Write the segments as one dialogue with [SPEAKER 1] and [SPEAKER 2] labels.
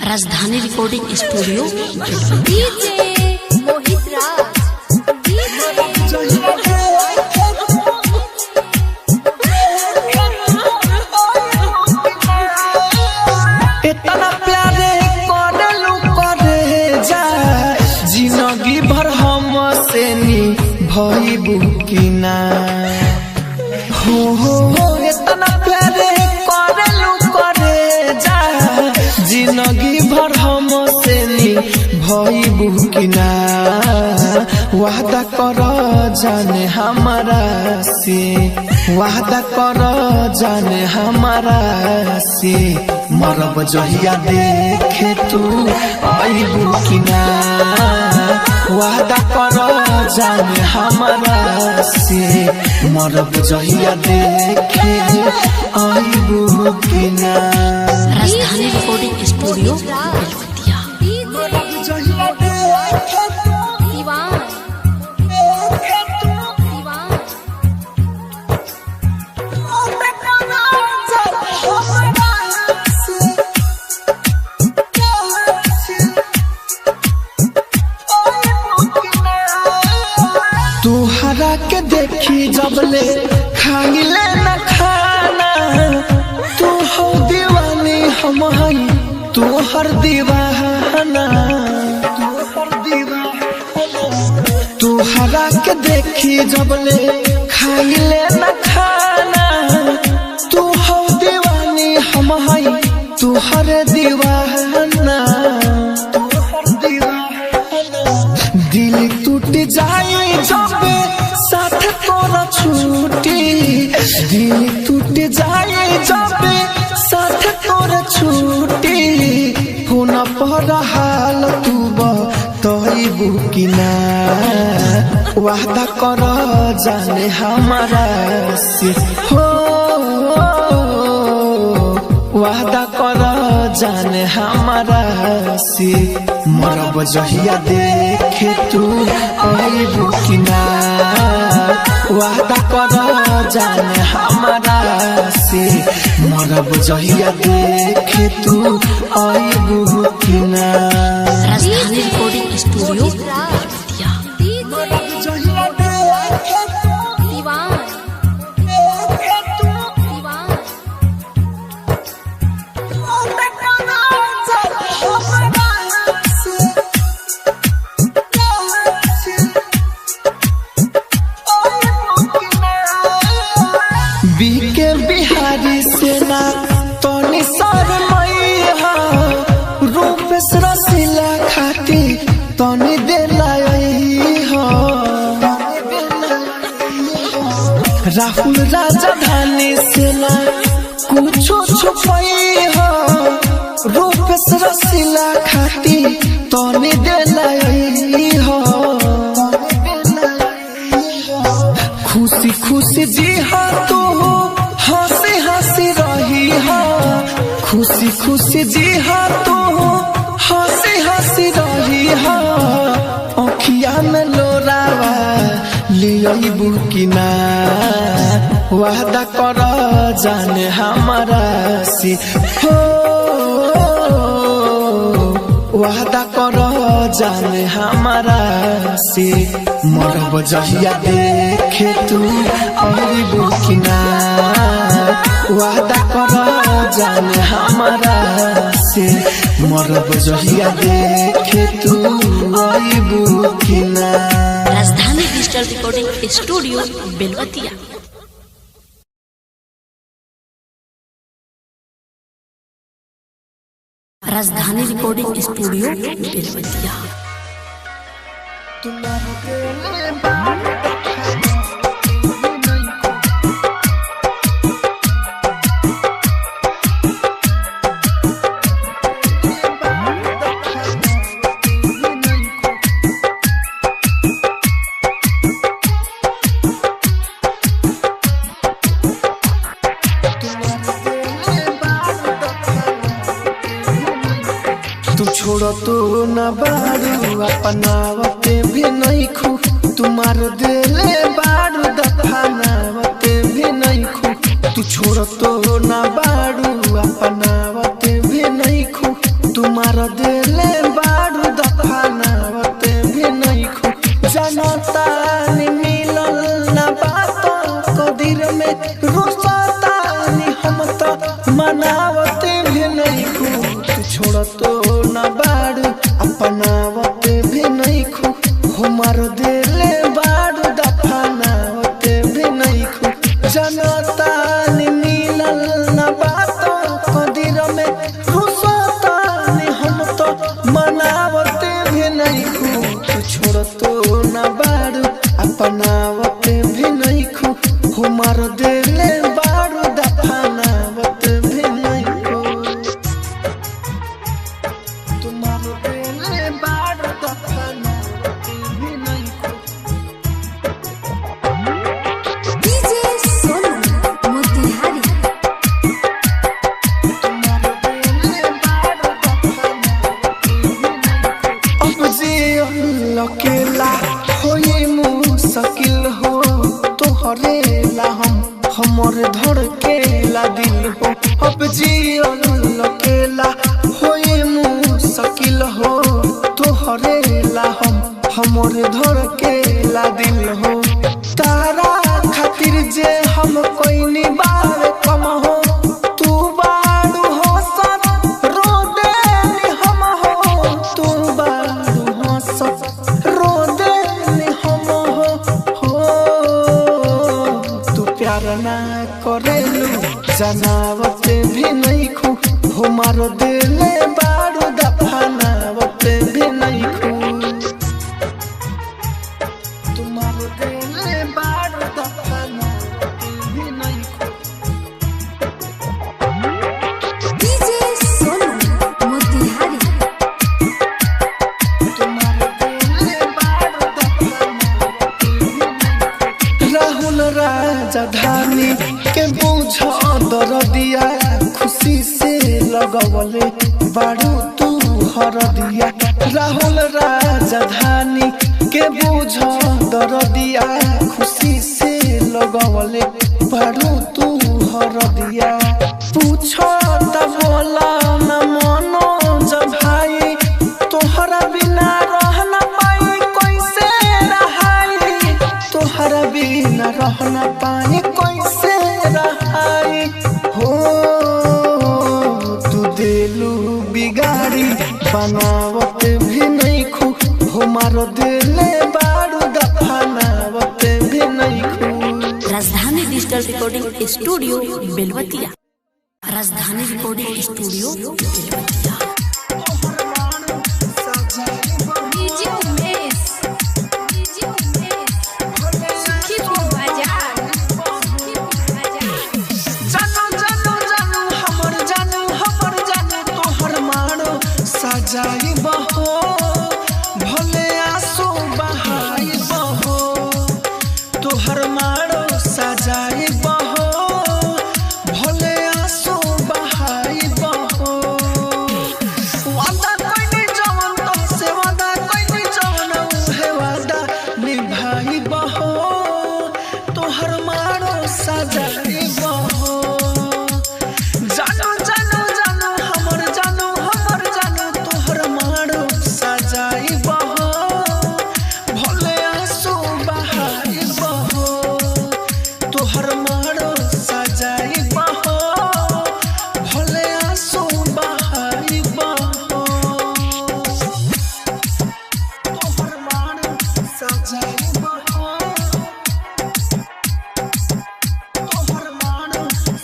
[SPEAKER 1] Rajdhani recording studio.
[SPEAKER 2] DJ Mohit Raj, DJ
[SPEAKER 3] इतना प्यारे करलू करे जा, जिंदगी भर हम से नी भइबू कि ना। हो हो हो, इतना प्यारे करलू करे जा, जिंदगी भर हम से नी भइबू कि ना। वादा कर जाने हमारा से, वादा कर जाने हमारा से, मरब जहिया देखे तू आइबू कि ना। वादा कर जाने हमारा से, मरब जहिया देखे आइबू कि ना।
[SPEAKER 1] Rajdhani recording studio Belwatiya.
[SPEAKER 2] DJ Siwan, Siwan.
[SPEAKER 3] तुहरा के देखी जबले खाइले न खाना, तू हो दीवानी हम हई तोहर दीवाना। तुहरा के देखी जबले खाइले न खाना, तू हो दीवानी हम हई तोहर दीवाना। दिल टूट जाए जब साथ तोरा छूटी, दिल टूट जाए जब साथ तोरा छूटी, फोन पर हाल तू बतइबू कि ना। वादा कर जाने हमारा से, हो वादा कर जाने हमारा से, मरब जहिया देखे तू आइबू कि ना। वादा कर जाने हमारा से, मरब जहिया देखे तू आइबू कि ना।
[SPEAKER 1] Rajdhani recording studio Belwatiya.
[SPEAKER 2] DJ Siwan, Siwan.
[SPEAKER 3] BK Bihari सेना तनी सर मैया, रूप रसीला खाती तनी देला राहुल राजधानी सेना कुछो छुपाई हो, रूप रसीला खाती तनी देला हो। खुशी खुशी जी हाँ तू हंसी हंसी रही हो, खुशी खुशी जी हाँ तू हंसी हंसी रही हो, अखिया में लोरावा लियबू कि ना। वादा कर जाने हमारा से, हो वादा कर जाने हमारा से, मरब जहिया देखे तू आइबू कि ना। वादा कर जाने हमारा से, मरब जहिया देखे तू आइबू कि ना।
[SPEAKER 1] Rajdhani digital recording studio Belwatiya. Rajdhani recording studio Belwatiya.
[SPEAKER 3] तू छोड़ तो न बारू अपनावते भी नहीं खू, तुम्हार दिले बारू दफनावते भी नहीं खू। तू छोड़ तो न बारू अपनावते भी नहीं खू, तुम तुम्हारा दिले बारू दफनावते भी नहीं खो। जनता नी मिलल ना बात कदीर में रुसता नी हम तो मनावते भी नहीं खो। तू छोड़ तो ना बारू अपनावते भी नहीं खो। हमार दिले बारू दफनावते भी नहीं खो। जनता नी मिलल ना बात कदीर में रुसता नी हम तो मनावते भी नहीं खो। तू छोड़ तो ना बारू अपनावते भी नहीं खो। हमार दिले बारू दफनावते भी नहीं खो। तुम्हार दिले बारू दफनावते भी नहीं खो।
[SPEAKER 2] डीजे सोनू मोतिहारी।
[SPEAKER 3] अब जियल अकेला होई मुश्किल हो, तोहरे ला हम हमर धड़केला दिल हो। अब जियल अकेला होई मुश्किल हो, तोहरे ला हम हमर धड़केला दिल हो। तारा खातिर जे हम कोई बार कम हो, तू बारू हो सत रो देनी हम हो। तू बारू हो सत रो देनी हम हो। तू प्यार ना करेलू जनावते भी नहीं खो। हमार दिले बारू दफनावते भी नहीं खो। तुम्हार दिले बारू दफनावते भी नहीं खो।
[SPEAKER 2] डीजे सोनू मोतिहारी।
[SPEAKER 3] राहुल राजधानी के बुझ दरदिया, खुशी से लगवले बारू तू हरदिया। राहुल राजधानी के बुझ दरदिया, खुशी से लगवले बारू तू हरदिया। पूछो त बोला न मनोज भाई, तोहरा बिना रहना पाई कैसे रहाई। तोहरा बिना रहना पाई कैसे रहाई। हो तू दिलू बिगाड़ी बनावत भी नहीं खो। हमार दिले बारू दफनावत भी नहीं खो।
[SPEAKER 1] Rajdhani digital recording studio Belwatiya. Rajdhani recording studio Belwatiya.
[SPEAKER 2] DJ Umesh. DJ Umesh. Sukhipur बाजार। सुखीपुर बाजार।
[SPEAKER 3] जानू जानू जानू हमर जानू हमर जानू तोहर मारो सजाई बहो, भले आंसू बहाई बहो। तोहर मारो सजाई बहो, भले आंसू बहाई बहो। वादा कइनी जवन तोहसे वादा कइनी जवन, उहे वादा निभाई बहो। तोहर मारो सजाई बहो। जानू जानू जानू हमर जानू हमर जानू तोहर मारो सजाई बहो, भले आंसू बहाई बहो। तोहर मारो सजाई बहो, भले आंसू बहाई बहो। तोहर मारो सजाई बहो। तोहर मारो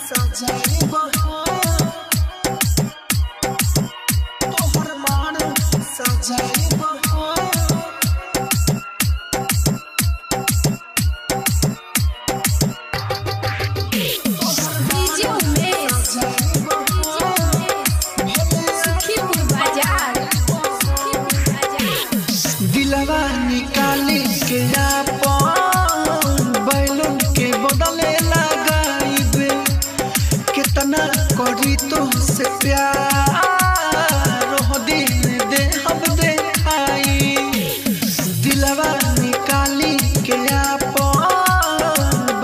[SPEAKER 3] सजाई बहो। तोहर मारो सजाई बहो।
[SPEAKER 2] डीजे उमेश। डीजे उमेश। सुखीपुर बाजार। सुखीपुर बाजार।
[SPEAKER 3] दिलवा निकाली के आपन बैलून के बदले लगाइबे। कितना करी तो से प्यार हो दिल दे हम दे आई। दिलवा निकाली के आपन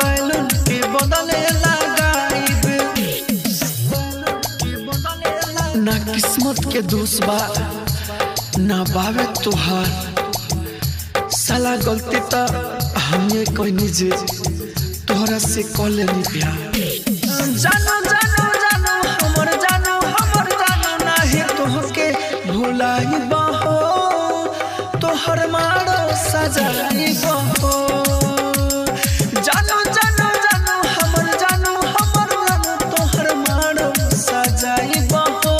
[SPEAKER 3] बैलून के बदले लगाइबे। ना किस्मत के दोष बा बा ना बावे तुहार। साला गलती त हमें कोई जे तोहरा से कॉल नहीं प्यार। जानो जानो जानो हमर जानो हमर जानो नाही तोहके भुलाई बहो तोहर मारो सजाई बहो। जानो जानो जानो हमर जानो हमर जानो तोहर मारो सजाई बहो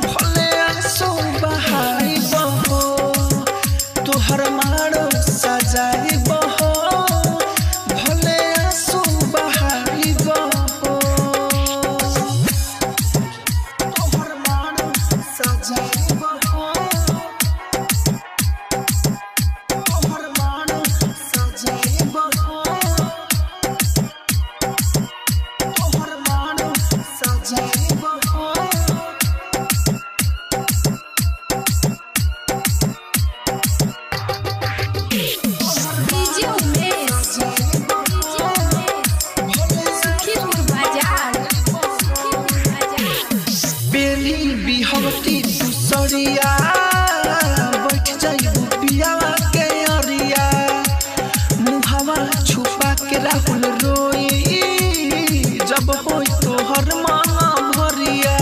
[SPEAKER 3] भले आंसू बहाई बहो तोहर मारो सजाई बहो भले आंसू बहाई बहो तोहर मारो सजाई बहो तोहर मारो सजाई बहो तोहर मारो सजाई बहो।
[SPEAKER 2] डीजे उमेश सुखीपुर बाजार सुखीपुर बाजार।
[SPEAKER 3] बेली बिहवती दूसरिया बैठ जाइबू पियावा के अरिया मुहावा छुपा के राहुल रोई जब होई तोहर मांगा भरिया।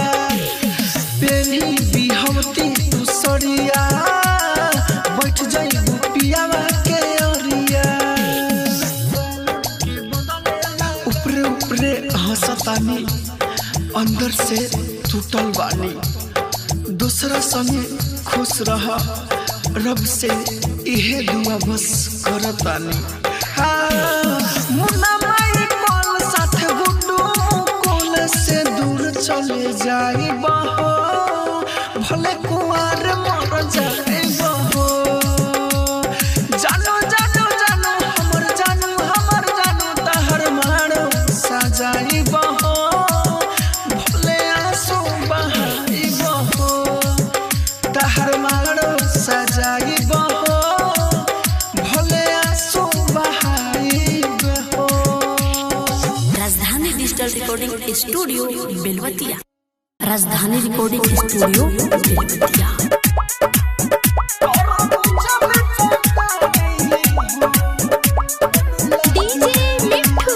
[SPEAKER 3] बेली बिहवती दूसरिया बैठ जाइबू पियावा के अरिया उपरे उपरे हंसतानी अंदर से टूटल बानी। दूसरा संगे खुश रह रब से इहे दुआ बस करतानी। हाँ, मुन्ना माई कॉल साथ गुड्डू कोल से दूर चले जाई बहो भले कुआर मर जाए बहो। जानो जानो जानो हमर जानो हमर जानो तहर मारो सजाई बहो भले आंसू बहाई बहो तहर मारो सजाई बहो भले आंसू बहाई बहो।
[SPEAKER 1] Rajdhani digital recording studio Belwatiya. Rajdhani recording studio Belwatiya.
[SPEAKER 2] DJ Mithu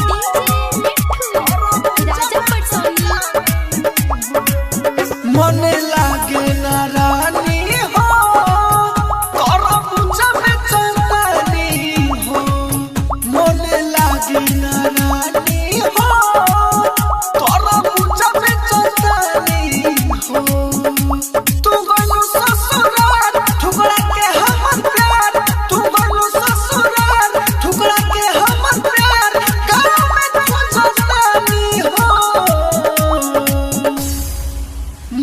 [SPEAKER 2] DJ Mithu Raja Patsoni.
[SPEAKER 3] मन लागे ना रानी हो तोरा पूजा में चंदानी हो। मन लागे ना रानी हो तोरा पूजा में चंदानी हो। तू गलू ससुराल ठुकरा के हमर प्यार तू गलू ससुराल ठुकरा के हमर प्यार गाँव में तू चंदानी हो।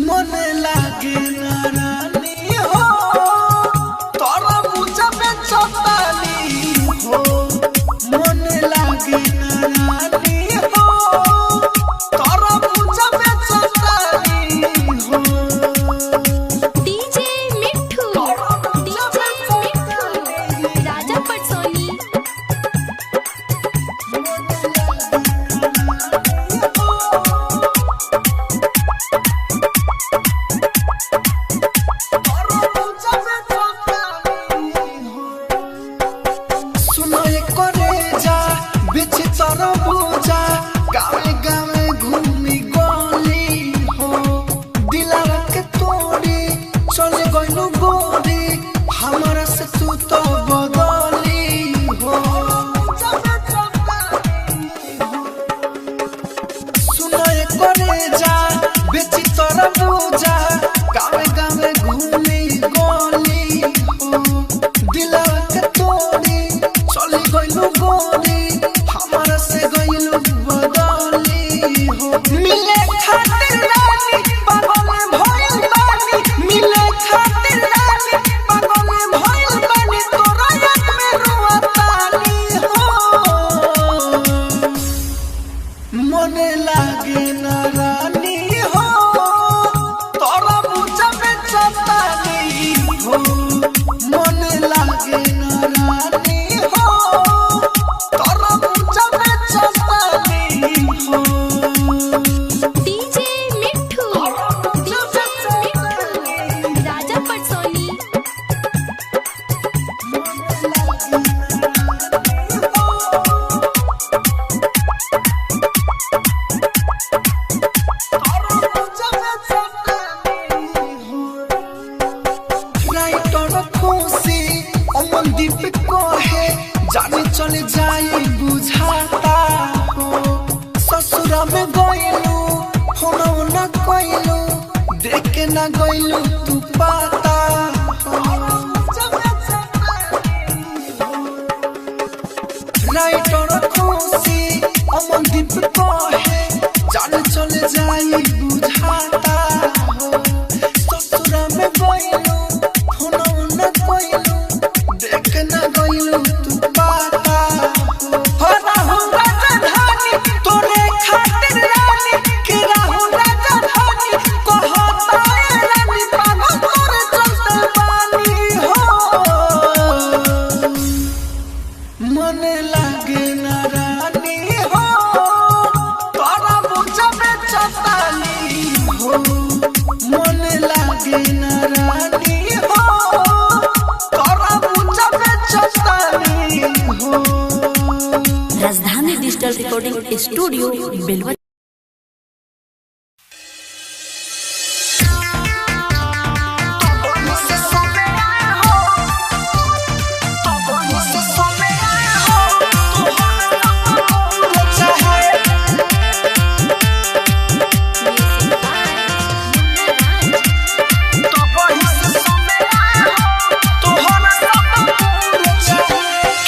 [SPEAKER 3] मन लागे ना रानी हो तोरा पूजा में चतानी हो। मन लागे ना रानी हो तोरा पूजा में चतानी हो।
[SPEAKER 2] डीजे मिठू डीजे मिठू राजा पटसोनी।
[SPEAKER 3] सुनो ये करे जा बिच तर पूजा गावे गावे घूमी गली हो दिलावा के तोड़ी चले गइलू गोरी हमारा से तू तो बदली हो। सुनो ये करे जा बिच तर पूजा गावे गावे घूमी गली हो दिलावा के तोड़ी चली गइलू गोरी हमारा से गइलू बदली हो। मिले खातिर रानी पागल भइल बानी मिले खातिर रानी पागल भइल बानी तोरा याद में रोतानी हो। मन लागे ना रानी हो तोरा पूजा में चतानी हो। मन लागे ना रानी हो तोरा पूजा में चतानी हो।
[SPEAKER 2] डीजे मिठू डीजे मिठू
[SPEAKER 3] चल जाई बुझाता हो। ससुरा में गइलू फोन न कइलू, देख के ना गइलू तू पाता हो। राइटर खुशी अमनदीप कहे जान चल जाई बुझाता हो। ससुरा में गइलू फोन न कइलू, देख ना गइलू तू पाता हो। राहुल राजधानी तोरे खातिर रानी के, राहुल राजधानी कहता ए रानी पागल तोरे चलते बानी हो। मन लागे ना रानी हो, तोरा बुझबे चतानी हो। मन लागे ना रानी हो, तोरा बुझबे चतानी हो।
[SPEAKER 1] Rajdhani digital recording studio Belwatiya.
[SPEAKER 2] Music by Munna Raj.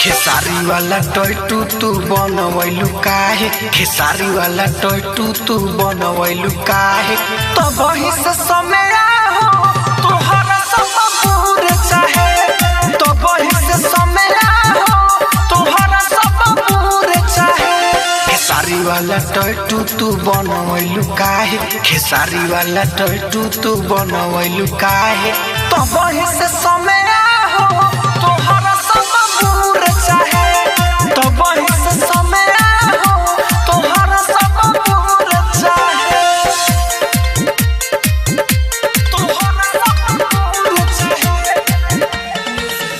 [SPEAKER 3] Khesari वाला टैटू तू बनवैलू काहे, खेसारी वाला टैटू तू बनवैलू काहे। तब ही से समय हो तोहरा सब पूर चाहे, तब ही से समय हो तोहरा सब पूर चाहे। खेसारी वाला टैटू तू बनवैलू काहे, खेसारी वाला टैटू तू बनवैलू काहे। तब ही से समय हो तोहरा सब पूर चाहे, तब ही से समय हो तोहरा सब पूर चाहे, तोहरा सब पूर चाहे।
[SPEAKER 2] Music by Munna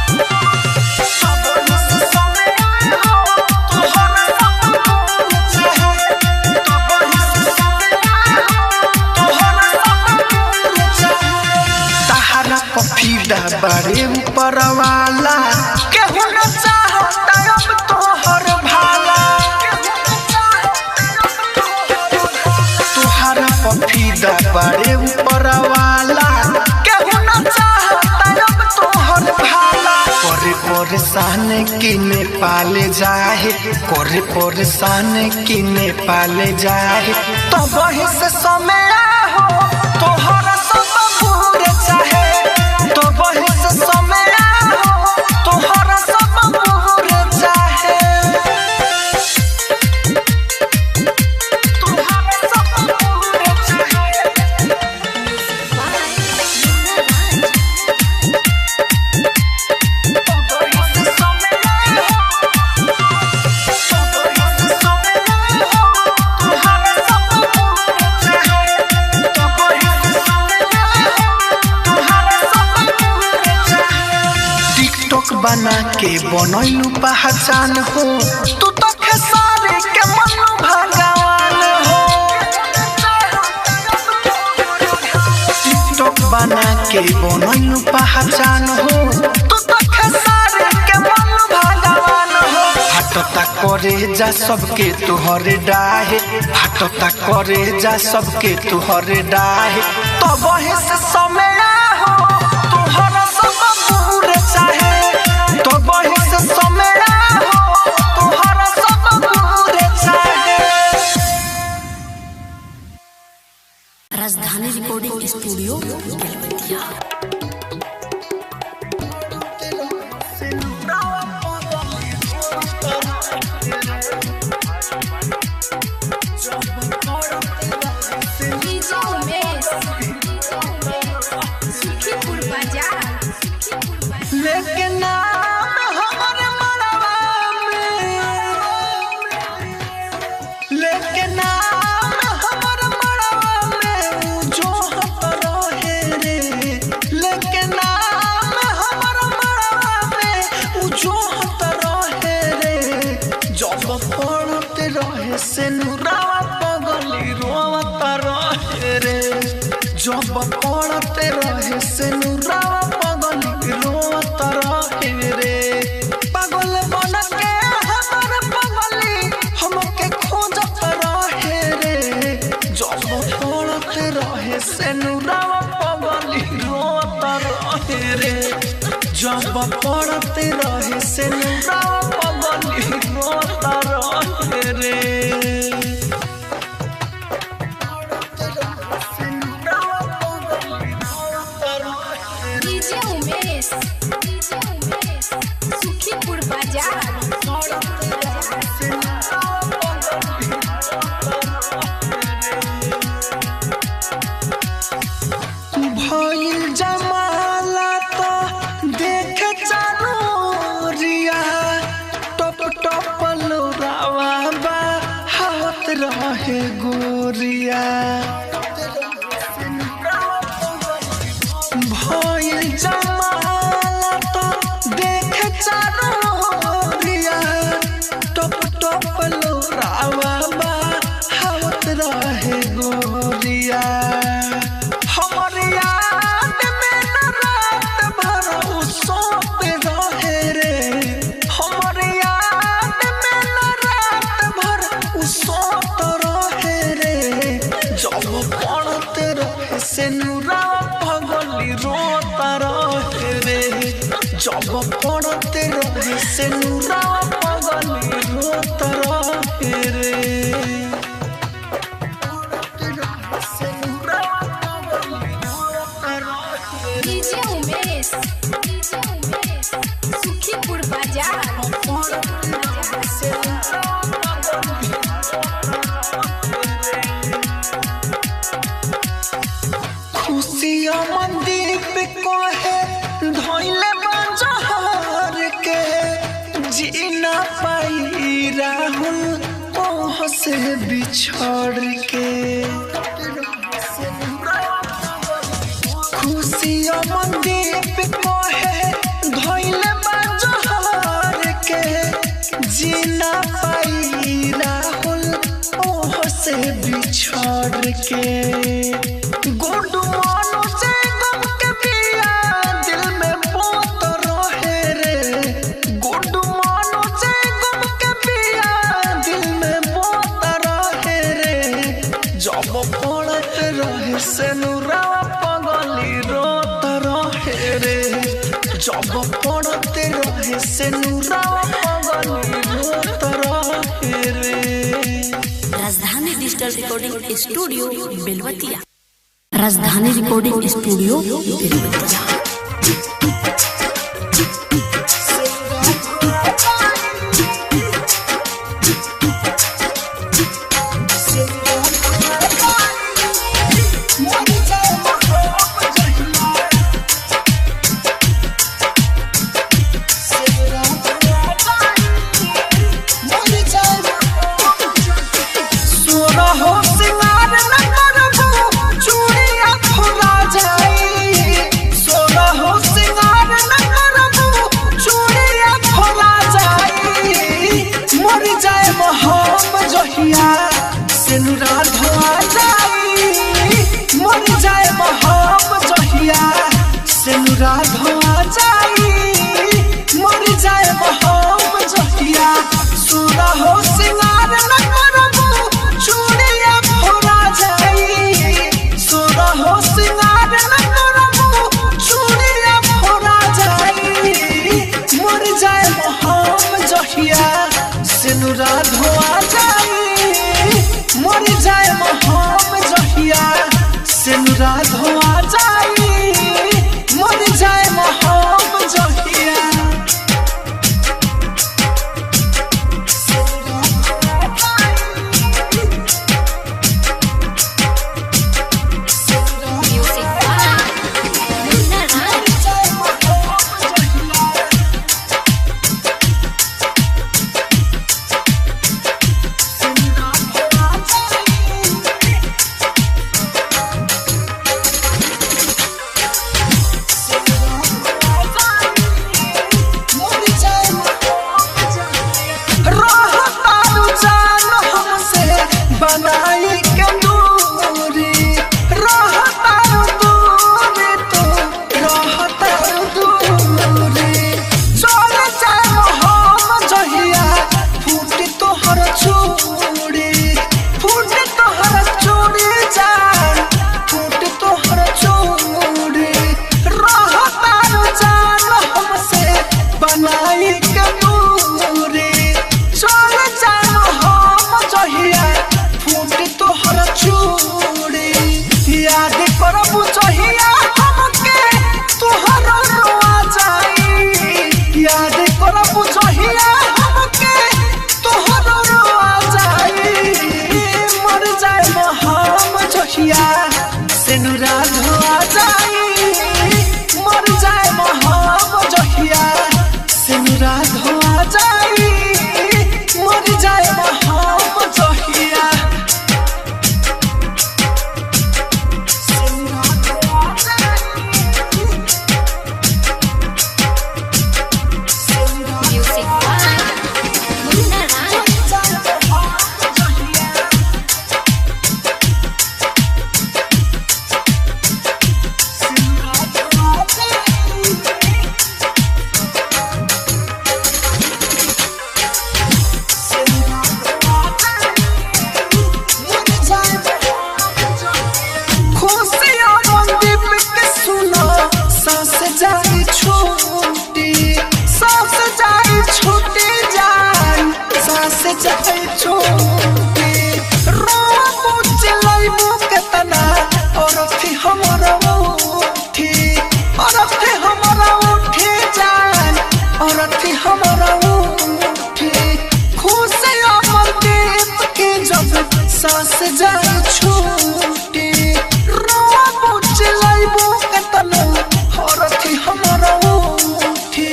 [SPEAKER 2] Raj.
[SPEAKER 3] बारे ऊपर वाला केहू न चाहता अब तोहर भाला, तोहरा पफीदा बारे ऊपर वाला केहू न चाहता अब तोहर भाला। करे परेशान की नेपाल जाहे, करे परेशान की नेपाल जाहे। तब ही से समय हो तोहरा सब पूर चाहे, तब ही से समय हो तोहरा सब पूर चाहे, तोहरा सब पूर चाहे।
[SPEAKER 2] Music by Munna Raj.
[SPEAKER 3] TikTok बना के बनैलू पहचान हो, तू तो खेसारी के मन भगवान हो। टिकटॉक बना के बनैलू पहचान हो, तू तो खेसारी के मन भगवान हो। फाटता करे जा सबके तुहरे डाहे, फाटता करे जा सबके तुहरे डाहे। तब ही से समय हो तोहरा सब पूर चाहे, तब ही से समय हो तोहरा सब पूर चाहे।
[SPEAKER 1] Rajdhani recording studio Belwatiya.
[SPEAKER 2] DJ Umesh, Sukhipur बाजार, सुखीपुर बाजार।
[SPEAKER 3] लेकिन नाम हमर मरवा में, लेकिन नाम हमर मरवा में उ जो हत रहे रे। लेकिन नाम हमर मरवा में उ जो हत रहे रे। जब पड़त रहे से नुरावा पगली रोवत रहे रे। जब पड़ते रहे से नुरावा पगली रोत रहे रे। पागल बन के हमर पगली हमके खोजत रहे रे। जब पड़ते रहे से नुरावा पगली रोत रहे रे। जब पड़ते रहे से नुरावा पगली रोत रहे रे।
[SPEAKER 2] डीजे उमेश, डीजे उमेश, सुखीपुर बाजार।
[SPEAKER 3] भइल जमाला तो देख चारोरिया टप टप लोरावा बा हाथ रहे गोरिया। भइल जमाला तो देख चारोरिया टप टप लोरावा बा हाथ रहे गोरिया। हमर याद में न रात भर उ सोत रहे रे। हमर याद में न रात भर उ सोत रहे रे। जब पड़ते रहे से नुरा पगली रोत रहे रे। जब पड़ते रहे से नुरा पगली रोत रहे रे।
[SPEAKER 2] डीजे उमेश, डीजे उमेश, सुखीपुर बाजार।
[SPEAKER 3] खुशिया मनदीप कहे धोइले बंजहर के जीना पाई राहुल मोह से बिछड़ के। खुशिया मनदीप कहे धोइले बंजहर के जीना पाई राहुल मोह से बिछड़ के। गुड्डू मानो से गम के पिया दिल में पोत रहे रे। गुड्डू मानो से गम के पिया दिल में पोत रहे रे। जब पड़त रहे से नुरा पगली रोत रहे रे। जब पड़त रहे से नुरा पगली रोत रहे रे।
[SPEAKER 1] Rajdhani digital recording studio Belwatiya. Rajdhani recording studio Belwatiya.
[SPEAKER 3] सोना हो सिंगार न करबो चूड़िया फुरा जाई। सोना हो सिंगार न करबो चूड़िया फुरा जाई। मर जाए मोहम जहिया सिनुरा धोआ जाई। मर जाए मोहम जहिया सिनुरा धोआ जाई। मर जाए मोहम जहिया सोना हो सिंगार न करबो चूड़िया फोड़ा जाई। सोना हो सिंगार न करबो चूड़िया फोड़ा जाई। मर जाए मोहम जहिया सिनुरा धोआ जाई। मर जाए मोहम जहिया सिनुरा धोआ जाई। मर जाए मोहम जहिया।
[SPEAKER 2] Music by Munna Raj.
[SPEAKER 3] चूड़ी, फूट तोहर चूड़ी जान, फूट तोहर चूड़ी। रहतारू जान हमसे बनाई के दूरी, चल जान हम जहिया फूट तोहर चूड़ी। याद करबू जहिया हमके तोहर रोआ जाई, याद करबू जहिया हमके तोहर रोआ जाई। मर जाए हम जहिया सेनुरा धोआ जाई, मर जाए हम जहिया सेनुरा धोआ जाई, मर जाए हम जहिया सेनुरा धोआ जाई।
[SPEAKER 2] Music by Munna Raj.
[SPEAKER 3] खुशियाँ मनदीप के सुनो, सांस जाई छूटी, सांस जाई छूटी जान, सांस जाई छूटी। रोबू चिल्लाइबू केतना, औरथी हमर उठी, औरथी हमर उठी जान, औरथी हमर उठी। खुशियाँ मनदीप के जब सांस जाई छूटी, रोबू चिल्लाइबू केतना, औरथी हमर उठी।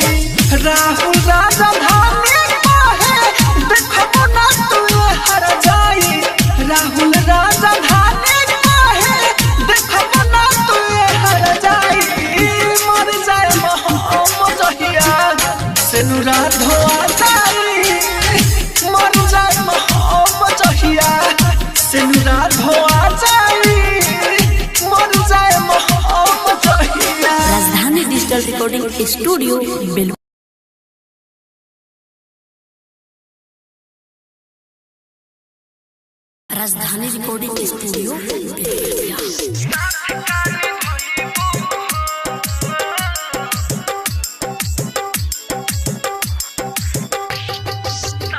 [SPEAKER 3] राहुल राजधानी कहे देखबो ना तू हर जाई, राहुल राजधानी कहे देखबो ना तू हर जाई। मर जाए हम जहिया सेनुरा धोआ जाई, मर जाए हम जहिया सेनुरा धोआ जाई, मर जाए हम जहिया।
[SPEAKER 1] Rajdhani digital recording studio Belwatiya. Rajdhani recording studio Belwatiya.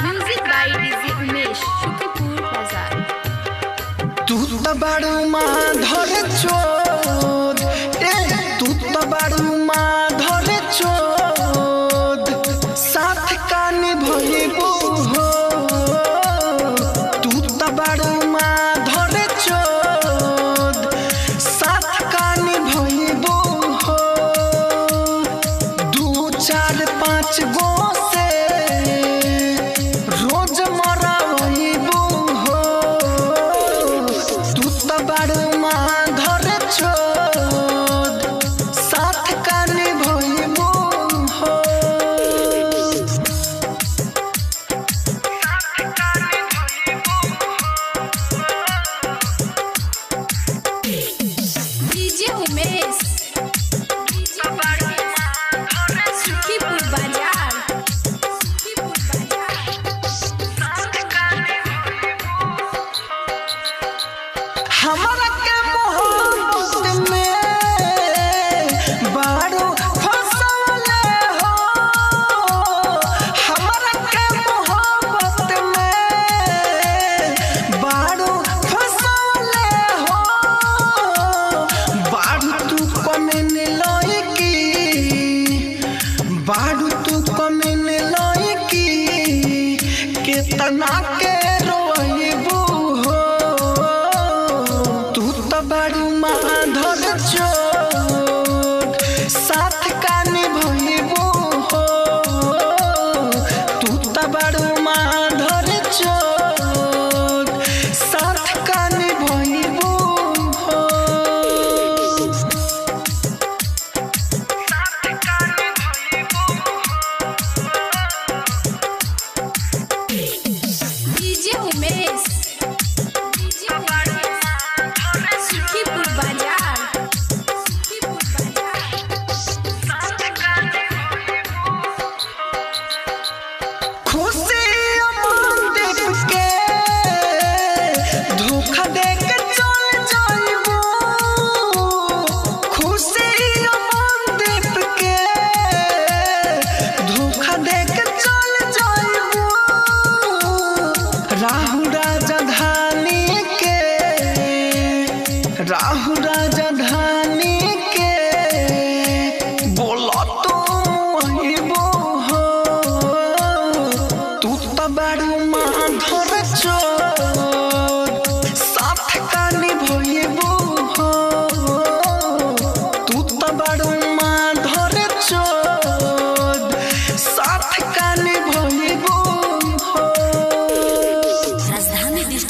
[SPEAKER 2] Music by DJ Umesh, Sukhipur Bazar.
[SPEAKER 3] तू त बाड़ू माधर चोद, ए तू त बाड़ू माधर चोद, साथ कानी भइबू हो। तू त बाड़ू माधर चोद, साथ कानी भइबू हो। दू चार पाँच गो से रोज मराइबू हो। तू त बाड़ू माधर चोद।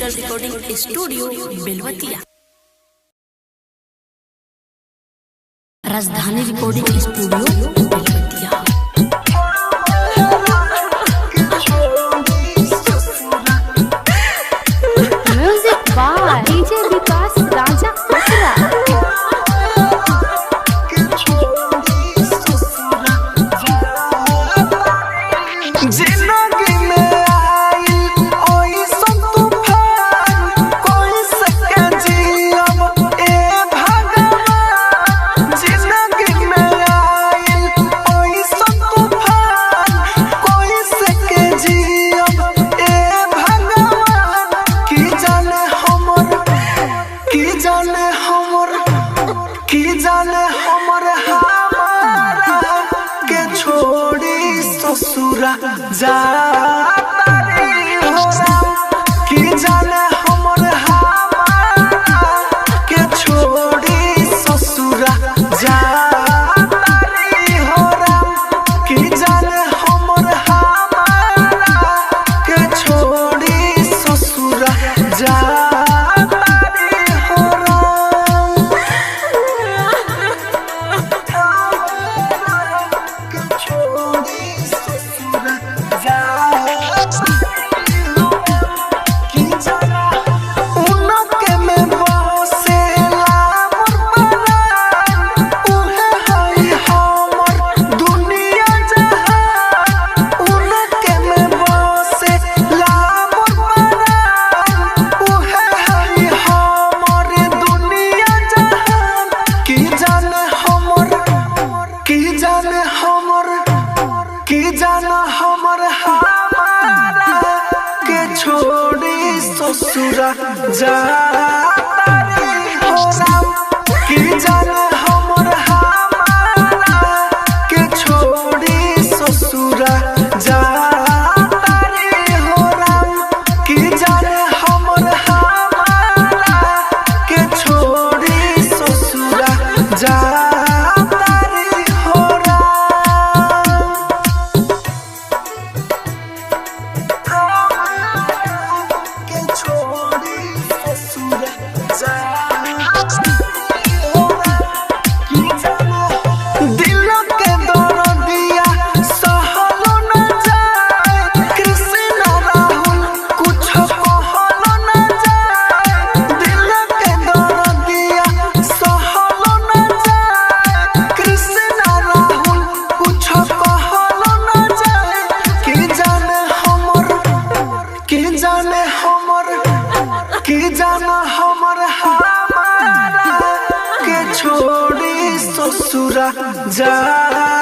[SPEAKER 1] Digital recording studio Belwatiya. Rajdhani recording studio Belwatiya.
[SPEAKER 2] Music by DJ Vikas Raja Akra.
[SPEAKER 3] जिंदगी में आइल ओइसन तूफान, कोई सके जियब ए भगवान। जिंदगी में आइल ओइसन तूफान, कोई सके जियब ए भगवान। की जाने हमर, की जाने हमर, की जाने हमर हमारा के छोड़ी ससुरा जाता रे हो राम। की जाने हमर हमारा के छोड़ी ससुरा जाता रे हो राम। की जाने हमर हमारा के छोड़ी ससुरा जाता रे हो राम। उनके में बसेला मोर परान, उहे हई हमर दुनिया जहान। उनके में बसेला मोर परान, उहे हई हमर दुनिया जहान। की जाने हमर, की जाने हमर, की जाने हमर हमारा के छोड़ी ससुरा जाता रे हो राम। की जाने हमर हमारा के छोड़ी ससुरा जाता रे हो राम। की जाने हमर हमारा के छोड़ी ससुरा जाता रे हो राम। के छोड़ी ससुरा दिल के दर्दिया सहलो न जाए, कृष्ण राहुल कुछ कहलो न जाए। दिल के दर्दिया सहलो न जाए, कृष्ण राहुल कुछ कहलो न जाए। की जाने हमर, की जाने हमर, की जाने हमर हमारा के छोड़ी ससुरा जाता